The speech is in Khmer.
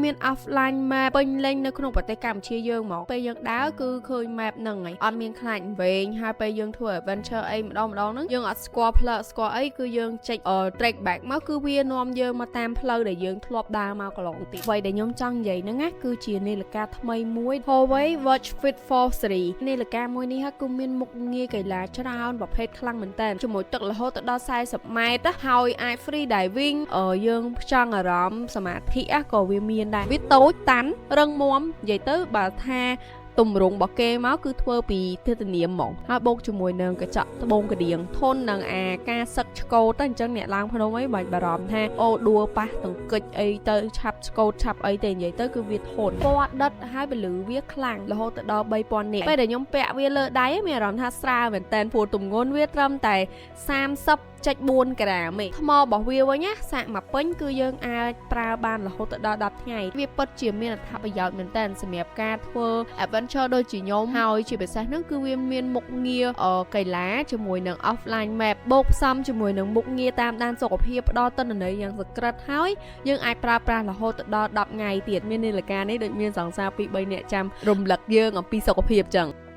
មាន offline map ពេញលេញនៅក្នុងប្រទេសកម្ពុជាយើងហ្មងពេលយើងដើរគឺឃើញ map ហ្នឹងហើយអត់មានខ្លាចវែងហើយពេលយើងធ្វើ adventure អីម្ដងម្ដងហ្នឹងយើងអត់ស្គាល់ផ្លូវស្គាល់អីគឺយើងចុច track back មកគឺវានាំយើងមកតាមផ្លូវដែលយើងធ្លាប់ដើរមកកន្លងទៀតអ្វីដែលខ្ញុំចង់និយាយហ្នឹងណាគឺជានាឡិកាថ្មីមួយ Huawei Watch Fit 4 Series នាឡិកាមួយនេះគឺមានមុខងារកីឡាច្រើនប្រភេទខ្លាំងមែនតើជាមួយទឹករហូតទៅដល់40ម៉ែត្រហើយអាច free diving យើងចង់អារម្មណ៍សមាធិក៏វាមានដែរវាតូចតាន់រឹងមាំនិយាយទៅបើថាទម្រង់របស់គេមកគឺធ្វើពីទិតានាមហ្មងហើយបូកជាមួយនឹងកញ្ចក់ត្បូងកដៀងធន់នឹងអាការសឹកឆ្កូតទៅអញ្ចឹងអ្នកឡើងភ្នំអីបាច់បារម្ភថាអូដួលប៉ះទង្គិចអីទៅឆាប់ឆ្កូតឆាប់អីទេនិយាយទៅគឺវាធន់ពណ៌ដិតហើយពលឺវាខ្លាំងរហូតទៅដល់3000នាក់ពេលដែលខ្ញុំពាក់វាលើដៃមានអារម្មណ៍ថាស្រាលមែនតើព្រោះទម្ងន់វាត្រឹមតែ30.4ក្រាមឯងថ្មរបស់វាវិញណាសាកមកពេញគឺយើងអាចប្រើបានរហូតទៅដល់10ថ្ងៃវាពិតជាមានអត្ថប្រយោជន៍មែនតើសម្រាប់ការធ្វើ adventure ដូចជាខ្ញុំហើយជាពិសេសហ្នឹងគឺវាមានមុខងារកីឡាជាមួយនឹង offline map បូកផ្សំជាមួយនឹងមុខងារតាមដានសុខភាពផ្ដល់ទិន្នន័យយ៉ាងសុក្រិតហើយយើងអាចប្រើប្រាស់រហូតទៅដល់10ថ្ងៃទៀតមាននាឡិកានេះដូចមានសង្សារ2 3នាក់ចាំរំលឹកយើងអំពីសុខភាពចឹង។